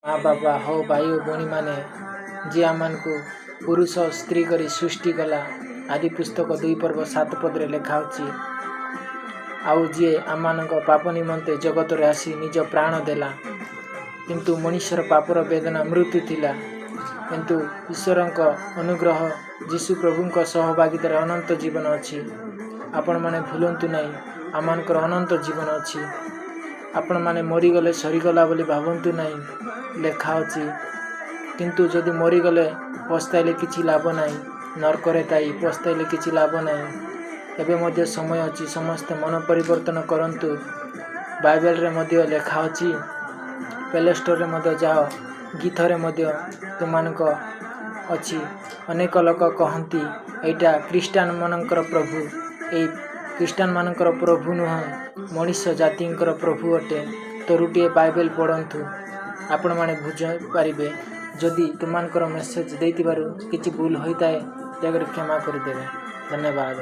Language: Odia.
ମା ବାପା, ହଉ ଭାଇ ଓ ଭଉଣୀମାନେ, ଯିଏ ଆମମାନଙ୍କୁ ପୁରୁଷ ସ୍ତ୍ରୀ କରି ସୃଷ୍ଟି କଲା, ଆଦି ପୁସ୍ତକ 2 ପର୍ବ 7 ପଦରେ ଲେଖା ଅଛି, ଆଉ ଯିଏ ଆମମାନଙ୍କ ପାପ ନିମନ୍ତେ ଜଗତରେ ଆସି ନିଜ ପ୍ରାଣ ଦେଲା। କିନ୍ତୁ ମଣିଷର ପାପର ବେଦନା ମୃତ୍ୟୁ ଥିଲା, କିନ୍ତୁ ଈଶ୍ୱରଙ୍କ ଅନୁଗ୍ରହ ଯୀଶୁ ପ୍ରଭୁଙ୍କ ସହଭାଗିତାରେ ଅନନ୍ତ ଜୀବନ ଅଛି। ଆପଣମାନେ ଭୁଲନ୍ତୁ ନାହିଁ, ଆମମାନଙ୍କର ଅନନ୍ତ ଜୀବନ ଅଛି। ଆପଣମାନେ ମରିଗଲେ ସରିଗଲା ବୋଲି ଭାବନ୍ତୁ ନାହିଁ। ଲେଖା ଅଛି, କିନ୍ତୁ ଯଦି ମରିଗଲେ ପସ୍ତାଇଲେ କିଛି ଲାଭ ନାହିଁ। ନର୍କରେ ଥାଇ ପସ୍ତାଇଲେ କିଛି ଲାଭ ନାହିଁ। ଏବେ ମଧ୍ୟ ସମୟ ଅଛି, ସମସ୍ତେ ମନ ପରିବର୍ତ୍ତନ କରନ୍ତୁ। ବାଇବେଲରେ ମଧ୍ୟ ଲେଖା ଅଛି, ପ୍ଲେ ଷ୍ଟୋରରେ ମଧ୍ୟ ଯାଅ, ଗୀତରେ ମଧ୍ୟ ତୁମମାନଙ୍କ ଅଛି। ଅନେକ ଲୋକ କହନ୍ତି, ଏଇଟା ଖ୍ରୀଷ୍ଟାନ ମାନଙ୍କର ପ୍ରଭୁ। ଏଇ ଖ୍ରୀଷ୍ଟାନ ମାନଙ୍କର ପ୍ରଭୁ ନୁହଁ, ମଣିଷ ଜାତିଙ୍କର ପ୍ରଭୁ ଅଟେ। ଥରୁଟିଏ ବାଇବେଲ ପଢ଼ନ୍ତୁ, ଆପଣମାନେ ବୁଝିପାରିବେ। ଯଦି ତୁମମାନଙ୍କର ମେସେଜ ଦେଇଥିବାରୁ କିଛି ଭୁଲ ହୋଇଥାଏ, ଦୟାକରି କ୍ଷମା କରିଦେବେ। ଧନ୍ୟବାଦ।